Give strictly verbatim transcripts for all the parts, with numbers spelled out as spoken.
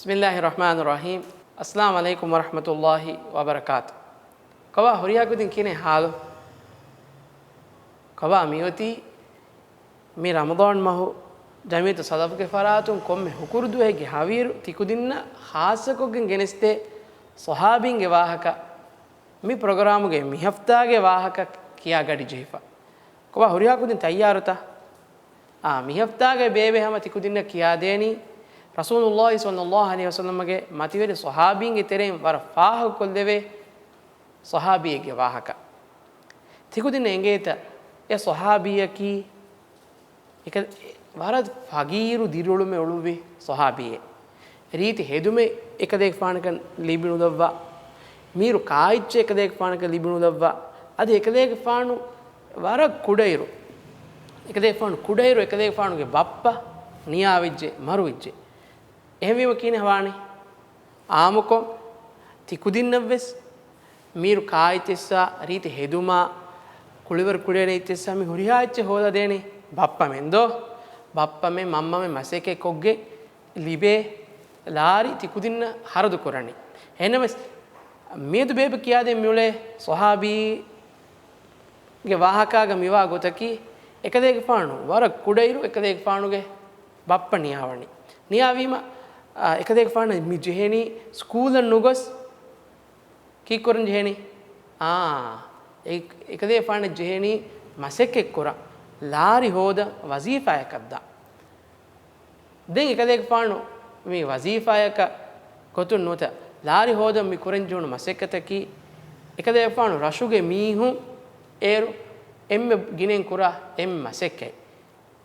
بسم الله الرحمن الرحيم. السلام عليكم ورحمة الله وبركاته. ކޮބާ ހުރިހާ ކުދިން ކިހިނެއް ހާލު؟ ކޮބާ މިއޮތީ؟ މި ރަމަޟާން މަހު ޖަމިއްޔަތު ސަލަފުގެ ފަރާތުން ކޮންމެ ހުކުރު ދުވަހެއްގެ ހަވީރު ތިކުދިންނަށް ޚާއްޞަކޮށްގެން ގެނެސްދޭ ޞަޙާބީންގެ ވާހަކަ މި ޕްރޮގްރާމުގެ މި ހަފްތާގެ ވާހަކަ ކިޔާ ގަޑި ޖެހިފަ. ކޮބާ ހުރިހާ ކުދިން ތައްޔާރުތަ؟ އާ، މި ހަފްތާގައި ބޭބެ ހަމަ ތިކުދިންނަށް ކިޔާދޭނީ ރަސޫލުﷲ ޞައްލަﷲ ޢަލައިހި ވަސައްލަމަގެ މަތިވެރި ޞަޙާބީންގެ ތެރެއިން ވަރަށް ފާހަގަކޮށްލެވޭ ޞަޙާބީއެއްގެ ވާހަކަ. ތިކުދިންނަށް އެނގޭތަ އެ ޞަޙާބީއަކީ އެކަ-، ވަރަށް ފަގީރު ދިރިއުޅުމެއް އުޅުއްވި ޞަޙާބީއެއް. ރީތި ހެދުމެއް އެކަލޭގެފާނަކަށް ލިބިނުލައްވާ، މީރު ކާއިއްޗެއް އެކަލޭގެފާނަކަށް ލިބިނުލައްވާ، އަދި އެކަލޭގެފާނު ވަރަށް ކުޑައިރު، އެކަލޭގެފާނު ކުޑައިރު އެކަލޭގެފާނުގެ ބައްޕަ ނިޔާވެއްޖެ، މަރުވެއްޖެ. އެހެންވީމަ ކިހިނެއް ވާނީ؟ އާއްމުކޮށް ތިކުދިންނަށްވެސް މީރު ކާއިއްޗެއްސާ، ރީތި ހެދުމާ، ކުޅިވަރު ކުޅޭނެ އެއްޗެއްސާ މި ހުރިހާ އެއްޗެއް ހޯދާދޭނީ ބައްޕަމެން ދޯ؟ ބައްޕަމެން މަންމަމެން މަސައްކަތްކޮށްގެން ލިބޭ ލާރި ތިކުދިންނަށް ހަރަދު ކުރަނީ. އެހެންނަމަވެސް މިއަދު ބޭބެ ކިޔާދޭން މިއުޅޭ ޞަޙާބީ ގެ ވާހަކާގަ މިވާ ގޮތަކީ، އެކަލޭގެފާނު ވަރަށް ކުޑައިރު އެކަލޭގެފާނުގެ ބައްޕަ ނިޔާވަނީ. ނިޔާވީމަ، އާ، އެކަލޭގެފާނަށް މި ޖެހެނީ ސްކޫލަށް ނުގޮސް ކީއްކުރަން ޖެހެނީ؟ އާ، އެ-، އެކަލޭގެފާނަށް ޖެހެނީ މަސައްކަތްކުރަން، ލާރި ހޯދަން، ވަޒީފާއަކަށްދާން. ދެން އެކަލޭގެފާނު މި ވަޒީފާއަކަށް ގޮތުން ނުވަތަ ލާރި ހޯދަން މި ކުރަން ޖެހުނު މަސައްކަތަކީ، އެކަލޭގެފާނު ރަށުގެ މީހުން އޭރު އެންމެ ގިނައިން ކުރާ އެންމެ މަސައްކަތް.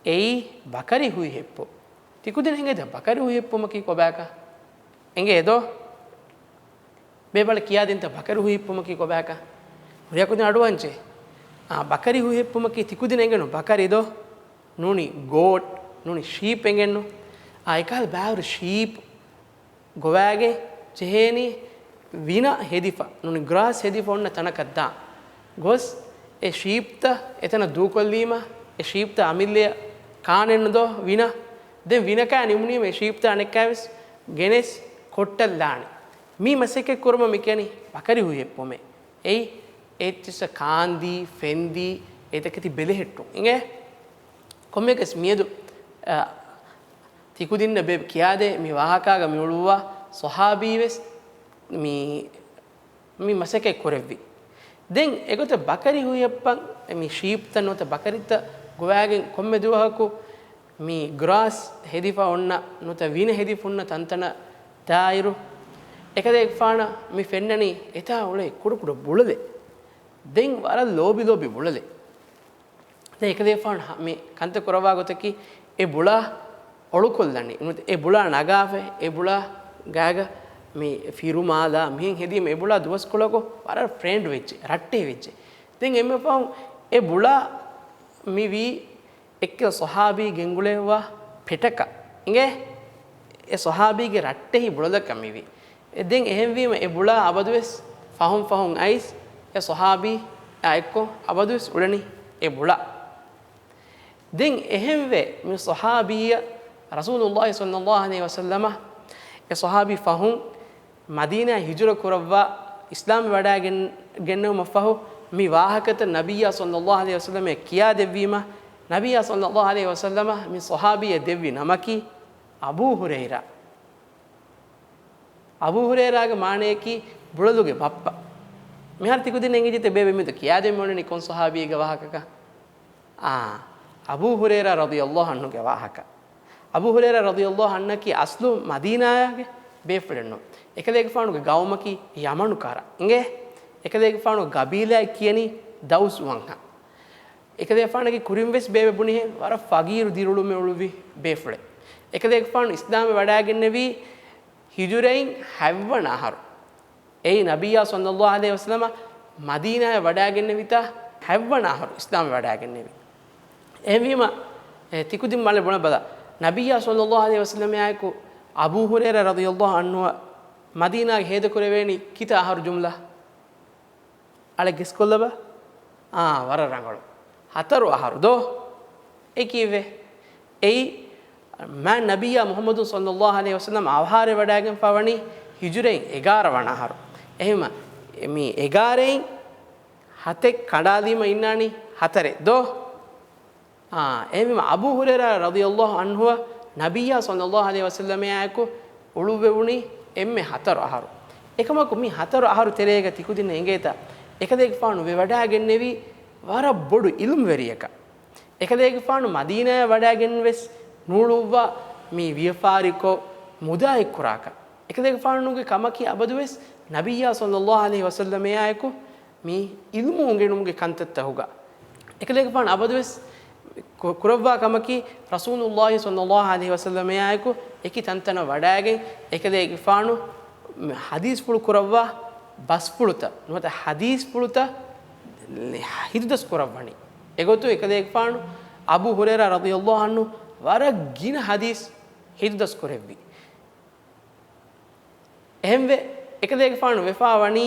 އެއީ ބަކަރި ހުއި ހެއްޕުން. ތިކުދިން އެނގޭތަ ބަކަރި ހުއި ހެއްޕުމަކީ ކޮބާކަށް؟ އެނގޭ ދޯ؟ ބޭބެ ކިޔާދިންތަ ބަކަރި ހުއި ހެއްޕުމަކީ ކޮބާކަށް؟ ހުރިހާ ކުދިން އަޑުއަންޖެ. އާ، ބަކަރި ހުއި ހެއްޕުމަކީ ތިކުދިން އެނގެނު ބަކަރި ދޯ؟ ނޫނީ ގޯޓް، ނޫނީ ޝީޕް އެނގެންނު. އާ، އެކަހަލަ ބައިވަރު ޝީޕް ގޮވާގެން ޖެހޭނީ ވިނަ ހެދިފަ، ނޫނީ ގްރާސް ހެދިފަ އޮންނަ ތަނަކަށް ދާން. ގޮސް އެ ޝީޕްތައް އެތަނަށް ދޫކޮށްލީމަ، އެ ޝީޕްތައް އަމިއްލަޔަށް ކާނެއްނު ދޯ ވިނަ؟ ދެން ވިނަ ކާ ނިމުނީމަ އެ ޝީޕްތައް އަނެއްކާވެސް ގެނެސް ކޮށްޓަށްލާނެ. މީ މަސައްކަތް ކުރުމަށް މި ކިޔަނީ ބަކަރި ހުއި ހެއްޕުމޭ. އެއީ އެއްޗިއްސަށް ކާންދީ، ފެންދީ، އެތަކެތި ބެލެހެއްޓުން. އިނގޭ؟ ކޮންމެއަކަސް މިއަދު، އަ، ތިކުދިންނަށް ބޭބެ ކިޔާދޭ މި ވާހަކާގަ މިއުޅުއްވާ ޞަޙާބީވެސް މި، މި މަސައްކަތް ކުރެއްވި. ދެން އެގޮތަށް ބަކަރި ހުއި ހެއްޕަން މި ޝީޕްތައް ނުވަތަ ބަކަރިތައް ގޮވާގެން ކޮންމެ ދުވަހަކު މި ގްރާސް ހެދިފަ އޮންނަ ނުވަތަ ވިނަ ހެދިފަ އޮންނަ ތަންތަނަށް ދާއިރު، އެކަލޭގެފާނަށް މި ފެންނަނީ އެތާ އުޅޭ ކުޑަކުޑަ ބުޅަލެއް. ދެން ވަރަށް ލޯބި ލޯބި ބުޅަލެއް. ދެން އެކަލޭގެފާނު ހަ-، މި ކަންތައް ކުރައްވާ ގޮތަކީ އެ ބުޅާ އޮޅުކޮށްލަނީ. ނުވަތަ އެ ބުޅާ ނަގާފަ، އެ ބުޅާ ގާގަ މި ފިރުމާލާ މިހެން ހެދީމަ އެ ބުޅާ ދުވަސްކޮޅަކު ވަރަށް ފްރެންޑް ވެއްޖެ، ރައްޓެހި ވެއްޖެ. ދެން އެންމެ ފަހުން އެ ބުޅާ މި ވީ އެއްކަލަ ޞަޙާބީ ގެންގުޅެވާ ޕެޓަކަށް. އިނގޭ؟ އެ ޞަޙާބީގެ ރައްޓެހި ބުޅަލަކަށް މިވީ. އެ ދެން އެހެންވީމަ އެ ބުޅާ އަބަދުވެސް ފަހުން ފަހުން އައިސް އެ ޞަޙާބީއާ އެއްކޮށް އަބަދުވެސް އުޅެނީ އެ ބުޅާ. ދެން އެހެންވެ މި ޞަޙާބީއަށް ރަސޫލުﷲ ޞައްލަﷲ ޢަލައިހި ވަސައްލަމަ އެ ޞަޙާބީ ފަހުން މަދީނާއަށް ހިޖުރަ ކުރައްވާ އިސްލާމް ވަޑައިގެން، ގެންނެވުމަށްފަހު މި ވާހަކަތައް ނަބިއްޔާ ޞައްލަﷲ ޢަލައިހި ވަސައްލަމައަށް ކިޔާދެއްވީމަ، ނަބިއްޔާ ޞައްލަﷲ ޢަލައިހި ވަސައްލަމަ މި ޞަޙާބީއަށް ދެއްވި ނަމަކީ އަބޫ ހުރައިރާ. އަބޫ ހުރައިރާގެ މާނަޔަކީ ބުޅަލުގެ ބައްޕަ. މިހާރު ތިކުދިން އެނގިއްޖެތަ ބޭބެ މިއަދު ކިޔާދޭން އުޅެނީ ކޮން ޞަޙާބީގެ ވާހަކަކަން؟ އާ، އަބޫ ހުރައިރާ ރަޟިޔަﷲ ޢަންހުގެ ވާހަކަ. އަބޫ ހުރައިރާ ރަޟިޔަﷲ ޢަންހަކީ އަސްލު މަދީނާގެ ބޭފުޅެއްނު. އެކަލޭގެފާނުގެ ގައުމަކީ ޔަމަނު ކަރަ. އިނގޭ؟ އެކަލޭގެފާނުގެ ގަބީލާއަށް ކިޔަނީ ދައުސް ވަންހަ. އެކަލޭގެފާނަކީ ކުރިންވެސް ބޭބެ ބުނިހެން ވަރަށް ފަގީރު ދިރިއުޅުމެއް އުޅުއްވި ބޭފުޅެއް. އެކަލޭގެފާނު އިސްލާމް ވަޑައިގެންނެވީ ހިޖުރައިން ހަތްވަނަ އަހަރު. އެއީ ނަބިއްޔާ ޞައްލަﷲ ޢަލައިހި ވަސައްލަމަ މަދީނާއަށް ވަޑައިގެންނެވިތާ ހަތްވަނަ އަހަރު އިސްލާމް ވަޑައިގެންނެވި. އެހެންވީމަ، އެ، ތިކުދިން މާލެ ބުނެބަލަ، ނަބިއްޔާ ޞައްލަﷲ ޢަލައިހި ވަސައްލަމާއެކު އަބޫ ހުރައިރާ ރަޟިޔަﷲ ޢަންހުއަށް މަދީނާގަ ހޭދަކުރެވޭނީ ކިތައް އަހަރު ޖުމްލަ؟ އަޅެ ގެސްކޮށްލަބަ. އާ، ވަރަށް ރަނގަޅު. ހަތަރު އަހަރު ދޯ؟ އެ ކީއްވެ؟ އެއީ، މާތް ނަބިއްޔާ މުޙައްމަދު ޞައްލައްލާހު ޢަލައިހި ވަސައްލަމް އަވަހާރަވެވަޑައިގެންފާވަނީ ހިޖުރައިން އެގާރަ ވަނަ އަހަރު. އެހެންވީމަ، މި އެގާރައިން ހަތެއް ކަނޑާލީމަ އިންނާނީ ހަތަރެއް ދޯ؟ އާ، އެހެންވީމަ، އަބޫ ހުރައިރާ ރަޟިޔައްލާހު ޢަންހުއަށް ނަބިއްޔާ ޞައްލައްލާހު ޢަލައިހި ވަސައްލަމާއެކު އުޅުއްވެވުނީ އެންމެ ހަތަރު އަހަރު. އެކަމަކު، މި ހަތަރު އަހަރު ތެރޭގަ ތިކުދިންނަށް އެނގޭތަ، އެކަލޭގެފާނު ވެވަޑައިގެންނެވީ ވަރަށް ބޮޑު އިލްމުވެރިއަކަށް. އެކަލޭގެފާނު މަދީނާޔަށް ވަޑައިގެން ވެސް ނޫޅުއްވާ، މި ވިޔަފާރިކޮށް، މުދާ އެއްކުރާކަށް. އެކަލޭގެފާނުގެ ކަމަކީ އަބަދުވެސް ނަބިއްޔާ ޞައްލައްލާހު ޢަލައިހި ވަސައްލަމާއެކު މި އިލްމު އުނގެނުމުގެ ކަންތައްތަކުގަ. އެކަލޭގެފާނު އަބަދުވެސް ކު-، ކުރައްވާ ކަމަކީ، ރަސޫލުއްލާހި ޞައްލައްލާހު ޢަލައިހި ވަސައްލަމާއެކު އެކި ތަންތަނަށް ވަޑައިގެން، އެކަލޭގެފާނު ޙަދީޘްފުޅު ކުރައްވާ ބަސްފުޅުތައް ނުވަތަ ޙަދީޘްފުޅުތައް ހިތުދަސް ކުރައްވަނީ. އެގޮތުން އެކަލޭގެފާނު އަބޫ ހުރައިރާ ރަޟިޔައްލާހު ޢަންހު ވަރަށް ގިނަ ޙަދީޘް ހިތުދަސް ކުރެއްވި. އެހެންވެ، އެކަލޭގެފާނު ވެފާވަނީ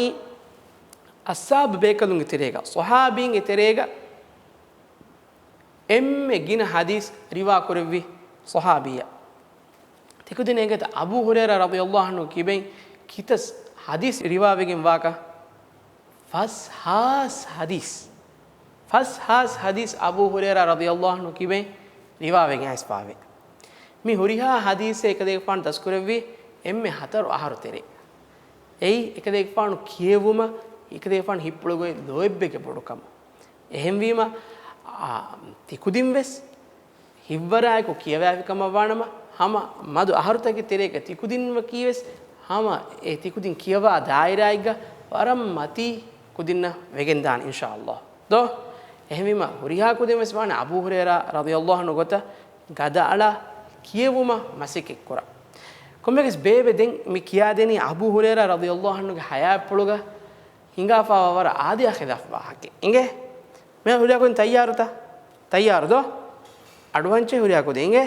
އަޞްޙާބު ބޭކަލުންގެ ތެރޭގަ، ޞަޙާބީންގެ ތެރޭގަ އެންމެ ގިނަ ޙަދީޘް ރިވާ ކުރެއްވި ޞަޙާބީއެއް. ތިކުދިން އެނގޭތަ އަބޫ ހުރައިރާ ރަޟިޔައްލާހު ޢަންހު ކިބައިން ކިތައް ޙަދީޘް ރިވާވެގެން ވާކަށް؟ ފަސް ހާސް ޙަދީޘް. ފަސް ހާސް ޙަދީޘް އަބޫ ހުރައިރާ ރަޟިޔައްލާހު ޢަންހު ކިބައިން ރިވާވެގެން އައިސްފާވޭ. މި ހުރިހާ ޙަދީޘެއް އެކަލޭގެފާނު ދަސްކުރެއްވީ އެންމެ ހަތަރު އަހަރު ތެރޭ. އެއީ އެކަލޭގެފާނު ކިޔެވުމަށް އެކަލޭގެފާނު ހިތްޕުޅުގައި ލޯތްބެއްގެ ބޮޑުކަމަށް. އެހެންވީމަ، އާ، ތިކުދިން ވެސް ހިތްވަރާއެކު ކިޔަވައިފި ކަމަށް ވާނަމަ، ހަމަ މަދު އަހަރުތަކެއް ތެރޭގަ ތިކުދިންނަކީ ވެސް ހަމަ އެ ތިކުދިން ކިޔަވާ ދާއިރާއެއްގަ ވަރަށް މަތީ ކުދިންނަށް ވެގެންދާނެ އިންޝާﷲ. ދޯ؟ އެހެންވީމަ ހުރިހާ ކުދިން ވެސް ވާނެ އަބޫ ހުރައިރާ ރަޟިޔައްލާހު ޢަންހު ގޮތަށް ގަދައަޅާ ކިޔެވުމަށް މަސައްކަތްކުރާ. ކޮންމެވެސް ބޭބެ ދެން މި ކިޔާދޭނީ އަބޫ ހުރައިރާ ރަޟިޔައްލާހު ޢަންހުގެ ޙަޔާތްޕުޅުގަ ހިނގާފާވާ ވަރަށް އާދަޔާ ޚިލާފު ވާހަކައެއް. އިނގޭ؟ މި ހުރިހާ ކުދިން ތައްޔާރުތަ؟ ތައްޔާރު ދޯ؟ އަޑު ވަންޗެއް ހުރިހާ ކުދިން. އިނގޭ؟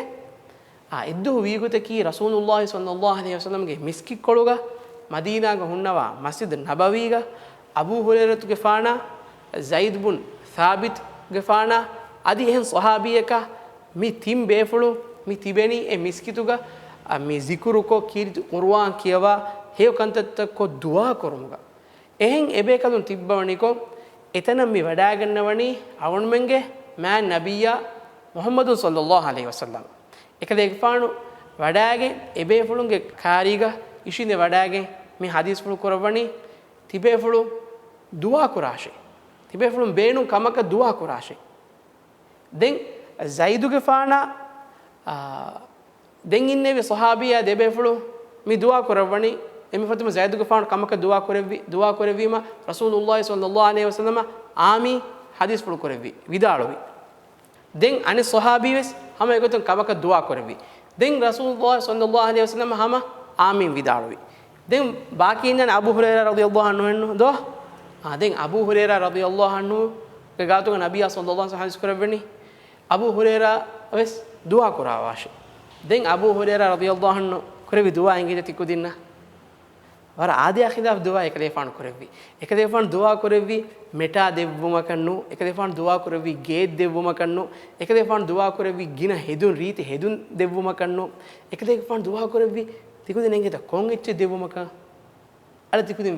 އާ، އެއްދުވަހު ވީގޮތަކީ ރަސޫލުއްލާހި ޞައްލައްލާހު ޢަލައިހި ވަސައްލަމްގެ މިސްކިތްކޮޅުގަ މަދީނާގަ ހުންނަވާ މަސްޖިދު ނަބަވީގަ އަބޫ ހުރައިރަތުގެފާނާ، ޒައިދު ބުން ޘާބިތުގެފާނާ އަދި އެހެން ޞަޙާބީއަކާ މި ތިން ބޭފުޅުން މި ތިބެނީ އެ މިސްކިތުގަ، އަ، މި ޒިކުރުކޮށް ކީރިތި ޤުރުއާން ކިޔަވާ ހެޔޮ ކަންތައްތައްކޮށް ދުޢާ ކުރުމުގަ. އެހެން އެބޭކަލުން ތިއްބަވަނިކޮށް، އެތަނަށް މި ވަޑައިގަންނަވަނީ އަޅުގަނޑުމެންގެ މާތް ނަބިއްޔާ މުޙައްމަދު ޞައްލައްލާހު ޢަލައިހި ވަސައްލަމް. އެކަލޭގެފާނު ވަޑައިގެން އެބޭފުޅުންގެ ކާރީގަ އިށީނދެ ވަޑައިގެން މި ޙަދީޘްފުޅު ކުރައްވަނީ ތިބޭފުޅުން ދުޢާ ކުރާށޭ. ތިބޭފުޅުން ބޭނުން ކަމަކަށް ދުޢާ ކުރާށޭ. ދެން ޒައިދުގެފާނާ، އާ، ދެން އިންނެވި ޞަޙާބީއާ ދެބޭފުޅު މި ދުޢާ ކުރައްވަނީ، އެންމެ ފަތުމަ ޒައިދުގެފާނު ކަމަކަށް ދުޢާ ކުރެއްވި، ދުޢާ ކުރެއްވީމަ ރަސޫލުއްލާހި ޞައްލައްލާހު ޢަލައިހި ވަސައްލަމަ އާމީން ޙަދީޘްފުޅު ކުރެއްވި، ވިދާޅުވި. ދެން އަނެއް ޞަޙާބީ ވެސް ހަމަ އެގޮތުން ކަމަކަށް ދުޢާ ކުރެއްވި. ދެން ރަސޫލުއްލާހި ޞައްލައްލާހު ޢަލައިހި ވަސައްލަމަ ހަމަ އާމީން ވިދާޅުވި. ދެން ބާކީ އިންނަނީ އަބޫ ހުރައިރާ ރަޟިޔައްލާހު ޢަންހު ނޫން ދޯ؟ އާ، ދެން އަބޫ ހުރައިރާ ރަޟިޔައްލާހު ޢަންހުގެ ގާތުގަ ނަބިއްޔާ ޞައްލައްލާހު ޢަލައިހި ވަސައްލަމަ ޙަދީޘް ކުރެއްވަނީ، އަބޫ ހުރައިރާ ވެސް ދުޢާ ކުރާށޭ. ދެން އަބޫ ހުރައިރާ ރަޟިޔައްލާހު ޢަންހު ކުރެއްވި ދުޢާ އެނގޭތަ ތިކުދިންނަށް؟ ވަރަށް އާދަޔާ ޚިލާފު ދުޢާ އެކަލޭފާނު ކުރެއްވި. އެކަލޭފާނު ދުޢާ ކުރެއްވި މެޓާ ދެއްވުމަކަށް ނޫ، އެކަލޭފާނު ދުޢާ ކުރެއްވި ގެއެއް ދެއްވުމަކަށް ނޫ، އެކަލޭފާނު ދުޢާ ކުރެއްވި ގިނަ ހެދުން، ރީތި ހެދުން ދެއްވުމަކަށް ނޫ، އެކަލޭފާނު ދުޢާ ކުރެއްވި ތިކުދިން އެނގޭތަ ކޮން އެއްޗެއް ދެއްވުމަކަށް؟ އަޅަ ތިކުދިން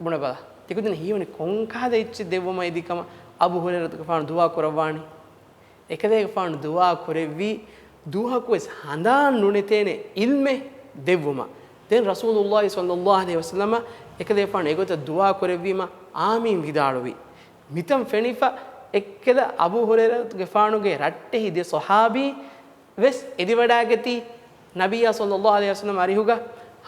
ބުނެބަލަ. ތިކުދިން ހީވަނީ ކޮންކަހަލަ އެއްޗެއް ދެއްވުމަށް އެދި ކަމަށް އަބޫ ހުރައިރަތުގެފާނު ދުޢާ ކުރައްވާނީ؟ އެކަލޭގެފާނު ދުޢާ ކުރެއްވީ ދުވަހަކުވެސް ހަނދާން ނުނެތޭނެ ޢިލްމެއް ދެއްވުމަށް. ދެން ރަސޫލުއްލާހި ޞައްލައްލާހު ޢަލައިހި ވަސައްލަމަ އެކަލޭގެފާނު އެގޮތަށް ދުޢާ ކުރެއްވީމަ އާމީން ވިދާޅުވި. މިތަން ފެނިފަ އެއްކަލަ އަބޫ ހުރައިރަތުގެފާނުގެ ރައްޓެހި ދެ ޞަޙާބީ ވެސް އެދިވަޑައިގަތީ ނަބިއްޔާ ޞައްލައްލާހު ޢަލައިހި ވަސައްލަމް އަރިހުގަ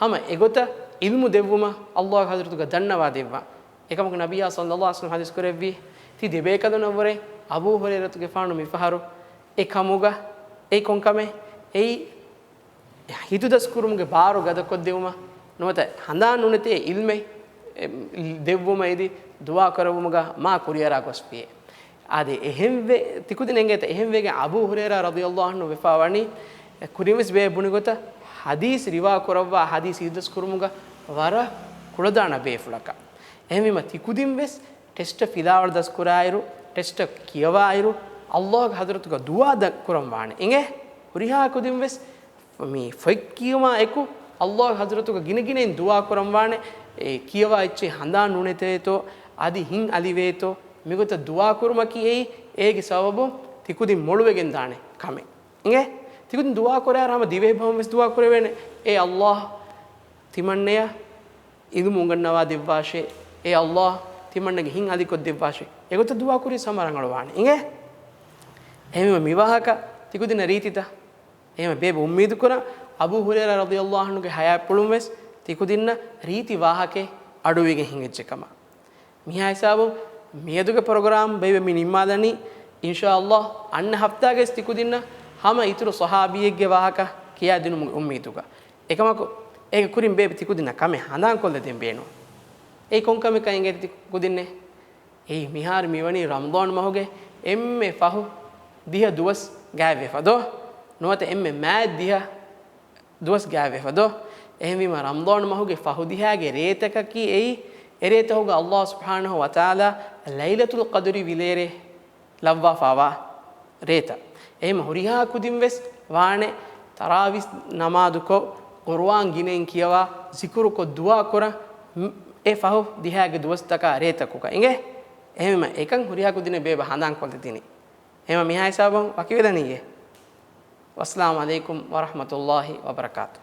ހަމަ އެގޮތަށް ޢިލްމު ދެއްވުމަށް ﷲ ގެ ޙަޟްރަތުގަ ދަންނަވާ ދެއްވާ. އެކަމަކު ނަބިއްޔާ ޞައްލައްލާހު ޢަލައިހި ވަސައްލަމް ޙަދީޘް ކުރެއްވީ، ތި ދެބޭކަލުންނަށްވުރެ އަބޫ ހުރައިރަތުގެފާނު މިފަހަރު އެ ކަމުގަ އެ ކޮންކަމެއް އެއީ ހިތުދަސްކުރުމުގެ ބާރު ގަދަކޮށްދެވުމަށް ނުވަތަ ހަނދާން ނުނެތޭ ޢިލްމެއް ދެއްވުމަށް އެދި ދުޢާ ކުރެއްވުމުގަ މާ ކުރިއަރާ ގޮސްފިއޭ. އާދެ، އެހެންވެ، ތިކުދިން އެނގޭތަ؟ އެހެންވެގެން އަބޫ ހުރައިރާ ރަޟިޔައްލާހު ޢަންހު ވެފާވަނީ، ކުރިންވެސް ބޭބުނި ގޮތަށް ޙަދީޘް ރިވާ ކުރައްވާ، ޙަދީޘް ހިތުދަސް ކުރުމުގަ ވަރަށް ކުޅަދާނަ ބޭފުޅަކަށް. އެހެންވީމަ، ތިކުދިންވެސް ޓެސްޓަށް ފިލާވަޅު ދަސްކުރާއިރު، ޓެސްޓަށް ކިޔަވާއިރު، ﷲ ގެ ޙަޟްރަތުގަ ދުޢާ ދަ-، ކުރަން ވާނެ. އިނގޭ؟ ހުރިހާ ކުދިންވެސް މި ފޮތް ކިޔުމާ އެކު ﷲ ގެ ޙަޟްރަތުގަ ގިނަގިނައިން ދުޢާ ކުރަން ވާނެ، އެ ކިޔަވާ އެއްޗެއް ހަނދާން ނުނެތޭތޯ، އަދި ހިތް އަލިވޭތޯ، މިގޮތަށް ދުޢާ ކުރުމަކީ އެއީ އޭގެ ސަބަބުން ތިކުދިން މޮޅުވެގެން ދާނެ ކަމެއް. އިނގޭ؟ ތިކުދިން ދުޢާ ކުރާއިރު ހަމަ ދިވެހި ބަހުން ވެސް ދުޢާ ކުރެވޭނެ، އޭ ﷲ، ތިމަންނަޔަށް ޢިލްމު އުނގަންނަވާ ދެއްވާށޭ، އޭ ﷲ، ތިމަންނަގެ ހިތް އަލިކޮށް ދެއްވާށޭ. އެގޮތަށް ދުޢާ ކުރީސް ހަމަ ރަނގަޅުވާނެ. އިނގޭ؟ އެހެންވީމަ މި ވާހަކަ ތިކުދިންނަށް ރީތިތަ؟ އެހެންވެ ބޭބެ އުއްމީދު ކުރަން، އަބޫ ހުރައިރާ ރަޟިޔަﷲ ޢަންހުގެ ޙަޔާތްޕުޅުން ވެސް ތިކުދިންނަށް ރީތި ވާހަކައެއް އަޑުއިވިގެން ހިނގައްޖެ ކަމަށް. މިހާ ހިސާބުން މިއަދުގެ ޕްރޮގްރާމް ބޭބެ މި ނިންމާލަނީ، އިންޝާﷲ އަންނަ ހަފްތާގައި ތިކުދިންނަށް ހަމަ އިތުރު ޞަޙާބީއެއްގެ ވާހަކަ ކިޔާދިނުމުގެ އުއްމީދުގަ. އެކަމަކު، އޭގެ ކުރިން ބޭބެ ތިކުދިންނަށް ކަމެއް ހަނދާންކޮށްލަދޭން ބޭނުން. އެއީ ކޮން ކަމެއްކަން އިނގޭތަ ތިކުދިންނެއް؟ އެއީ މިހާރު މިވަނީ ރަމަޟާން މަހުގެ އެންމެ ފަހު ދިހަ ދުވަސް ގާތްވެފަ ދޯ؟ ނުވަތަ އެންމެ މާތް ދިހަ ދުވަސް ގާތްވެފަ ދޯ؟ އެހެންވީމަ ރަމަޟާން މަހުގެ ފަހު ދިހައިގެ ރޭތަކަކީ އެއީ، އެރޭތަހުގަ ﷲ ސުބްޙާނަހޫ ވަތަޢާލާ ލައިލަތުލް ޤަދުރި ވިލޭރޭ ލައްވާފަވާ ރޭތައް. އެހެން ހުރިހާ ކުދިން ވެސް ވާނެ ތަރާވީސް ނަމާދުކޮށް، ޤުރުއާން ގިނައިން ކިޔަވާ، ޒިކުރުކޮށް ދުޢާ ކުރަން، އެ ފަހު ދިހައިގެ ދުވަސްތަކާ ރޭތަކުގަ އިނގޭ. އެހެންވީމަ އެކަން ހުރިހާ ކުދިންނަށް ބޭބެ ހަނދާންކޮށްލަދިނީ. އެހެންވީމަ މިހާ ހިސާބުން ވަކިވެލަނީއޭ. ވައްސަލާމު ޢަލައިކުމް ވަރަޙްމަތުﷲ ވަބަރަކާތު.